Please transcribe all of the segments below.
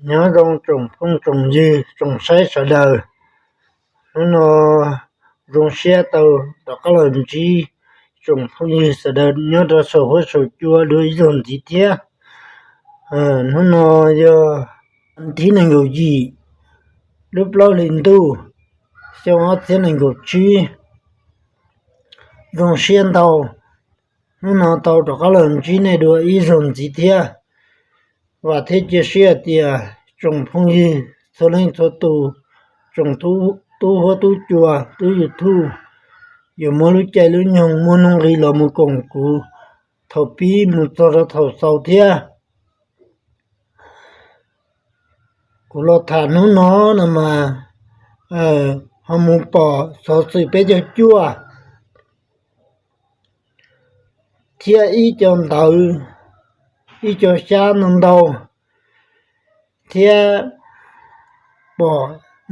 Nyob zoo tsoom phooj tsoom ywg tsoom saib sawv daws. Hnub no zoo siab tau rov qab los ntsib tsoom phooj ywg sawv daws nyob rau saum huab saum cua dua ib zaug ntxiv thiab. Hnub no yog thib nees nkaum yim lub plaub hlis ntuj xyoo ob txhiab nees nkaum tsib. Zoo siab ntau hnub no tau rov qab los ntsib nej dua ib zaug ntxiv thiab. Vam thiab cia siab tias tsoom phooj ywg txhua leej txhua tus, tsoom tub huab tub cua tub YouTube yuav muab lub caij lub nyoog muaj nuj nqis los mus koom kuv thaum pib mus txog rau thaum xaus thiab. Kuv los tham hnub no no mas ho mus pom xov xwm peb caug cuaj thiab ib co ntawv, ib co xyab ntau ntau, thiab pom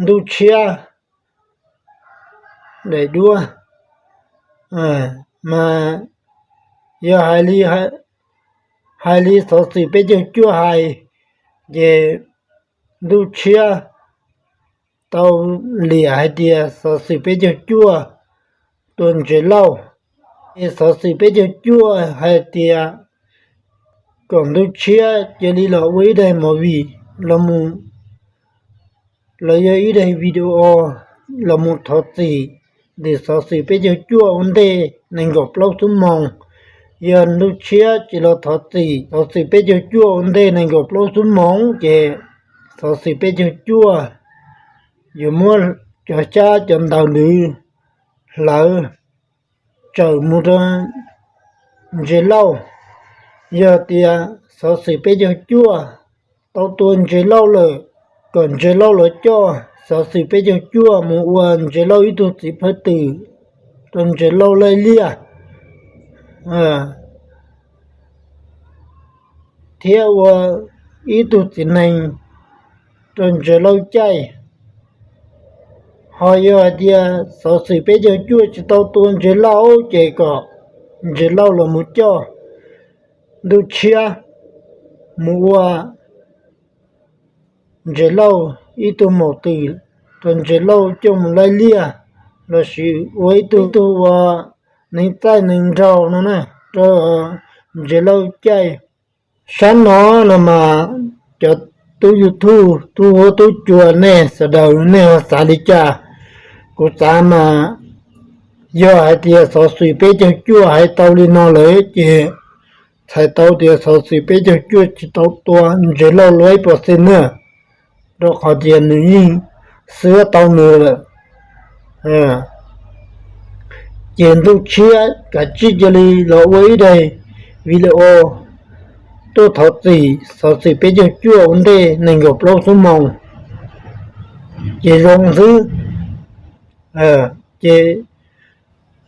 ntuj tshiab daim duab. Mas yog hais li xov xwm peb caug cuaj hais, ces ntuj tshiab tau liam hais tias xov xwm peb caug cuaj tua Ntses Lauj. Es xov xwm peb caug cuaj hais tias kom ntuj tshiab cia li los ua ib daim movie los mus, los yog ib daim video los mus thov txim ntawm xov xwm peb caug cuaj ua ntej nees nkaum plaub xuab moos. Yog ntuj tshiab tsis los thov txim xov xwm peb caug cuaj ua ntej nees nkaum plaub xuab moos ces xov xwm peb caug cuaj yuav muab cov xyab cov ntawv ntawd hlawv tsawm mus rau Ntses Lauj. Yog tias xov xwm peb caug cuaj tau tua Ntses Lauj lawm, kom Ntses Lauj los coj xov xwm peb caug cuaj mus ua Ntses Lauj ib tug txiv phawj twm rau Ntses Lauj laij liaj, thiab ua ib tug txiv nees rau Ntses Lauj caij. Ho yog hais tias xov xwm peb caug cuaj tsis tau tua Ntses Lauj ces kom Ntses Lauj los mus coj ntuj tshiab mus ua Ntses Lauj ib tug maum twm rau Ntses Lauj coj mus laij liaj, lossis ua ib tug, tug ua neeg txaij neeg nraug no na rau Ntses Lauj caij. Sab no no mas cov tub YouTube tub huab tub cua nej sawv daws nej ho xav li cas? Kuv xav mas yog hais tias xov xwm peb caug cuaj hais tau li no lawm ces txhais tau tias xov xwm peb caug cuaj tsis tau tua Ntses Lauj luaj ib puas xees na, rau qhov tias nws yeej xwb tau nws lawm. Ces ntuj tshiab kav tsij cia li los ua ib daim video tuaj thov txim xov xwm peb caug cuaj ua ntej nees nkaum plaub xuab moos ces zoo xwb. Ces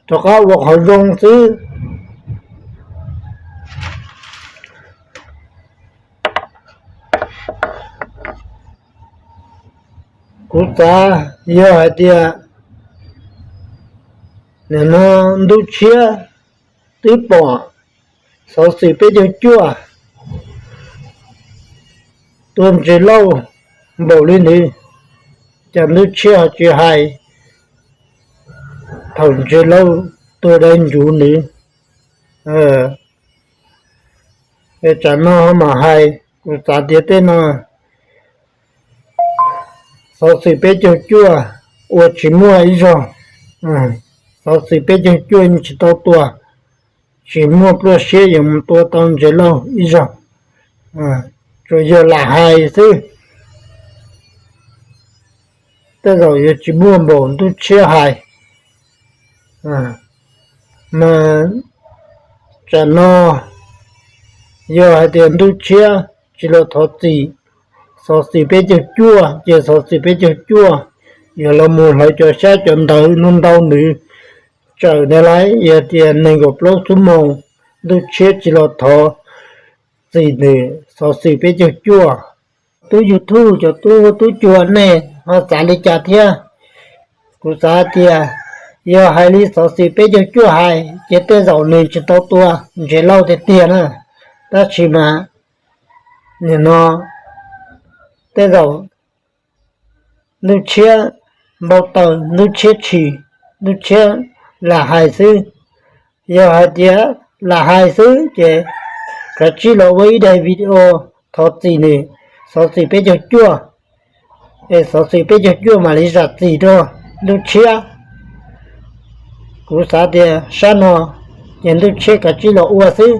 rov qab ua qhov zoo xwb. Kuv xav yog hais tias nim no ntuj tshiab twb pom xov xwm peb caug cuaj tua Ntses Lauj npaum li ntawd, cas ntuj tshiab ho tsis hais thaum Ntses Lauj tuag dai ntsuv ntawd? Tsam no ho mam hais, kuv xav tias tej no xov xwm peb caug cuaj ua tsis muaj ib zaug. Xov xwm peb caug cuaj tsis tau tua, tsis muaj pluaj siab yuav mus tua tau Ntses Lauj ib zaug. Tsuas yog lam hais xwb, tej zaum yuav tsis muaj npaum ntuj tshiab hais. Mas tsam no yog hais tias ntuj tshiab tsis los thov txim xov xwm peb caug cuaj ces xov xwm peb caug cuaj yuav los mus hlawv cov xyab cov ntawv no ntau nws tsawm na laiv, yog tias nees nkaum plaub xuab moos ntuj tshiab tsis los thov txim nws xov xwm peb caug cuaj. Tub YouTube cov tub tub cua nej ho xav li cas thiab? Kuv xav tias yog hais li xov xwm peb caug cuaj hais ces tej zaum nws tsis tau tua Ntses Lauj tiag tiag na. Tab sis mas nim no tej zaum ntuj tshiab npau taws, ntuj tshiab tshis, ntuj tshiab lam hais xwb. Yog hais tias lam hais xwb ces kav tsij los ua ib daim video thov txim nws, xov xwm peb caug cuaj, es xov xwm peb caug cuaj mam li zam txim rau ntuj tshiab. Kuv xav tias sab no ces ntuj tshiab kav tsij los ua xwb,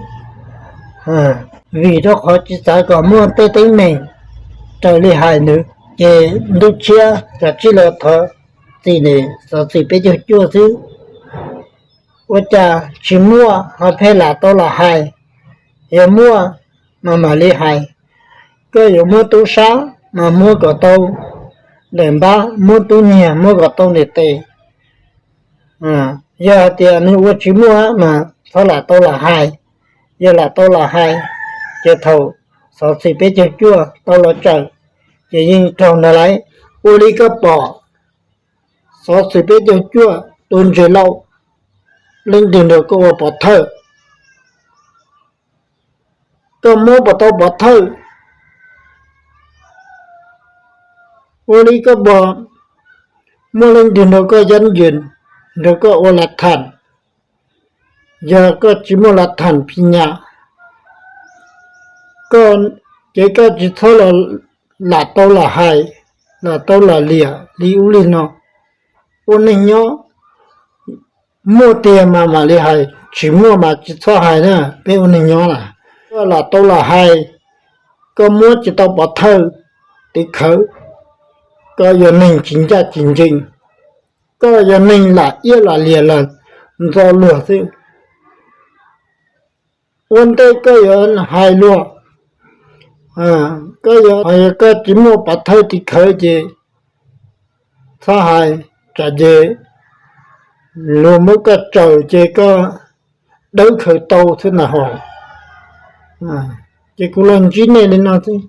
vim rau qhov tsis xav kom muaj tej teeb meem raws li hais nws, ces ntuj tshiab kav tsij los thov txim nws, xov xwm peb caug cuaj xwb. Ua cas tsis muaj ho pheej lam tau lam hais? Yog muaj mas mam li hais. Koj yuav muab tub sab mas muab kom tau ntawm npab, muab tub nyiag muab kom tau ntawm tes. Yog hais tias nws ua tsis muaj mas txhob lam tau lam hais. Yog lam tau lam hais, ces thaum xov xwm peb caug cuaj tau los tsawm, ces yeej raug ntag lauj. Ua li koj pom xov xwm peb caug cuaj tus ntses lauj, leej twg nrog koj ua pov thawj? Koj muab puas tau pov thawj? Ua li koj pom, muaj leej twg nrog koj yab yws, nrog koj ua lav tham? Yog koj tsis muaj lav tham phim nyas, koj, ces koj tsis txhob los lam tau lam hais, lam tau lam liam li ub li no. Ua neej nyob, muaj tiag mas mam li hais, tsis muaj mas tsis txhob hais na, peb ua neej nyob na. Koj lam tau lam hais, koj muab tsis tau pov thawj, tiv khawv, koj yog neeg tsis ncaj tsis ncees, koj yog neeg lam iab lam liam lam ntxo luag xwb. Ua ntej koj yuav hais luag, koj yuav, yog koj tsis muaj pov thawj tiv khawv ces txhob hais, tsam ces luag muab koj tsaws ces koj dawb khaws tau xwb na hos. Ces kuv los ntsib nej li no xwb.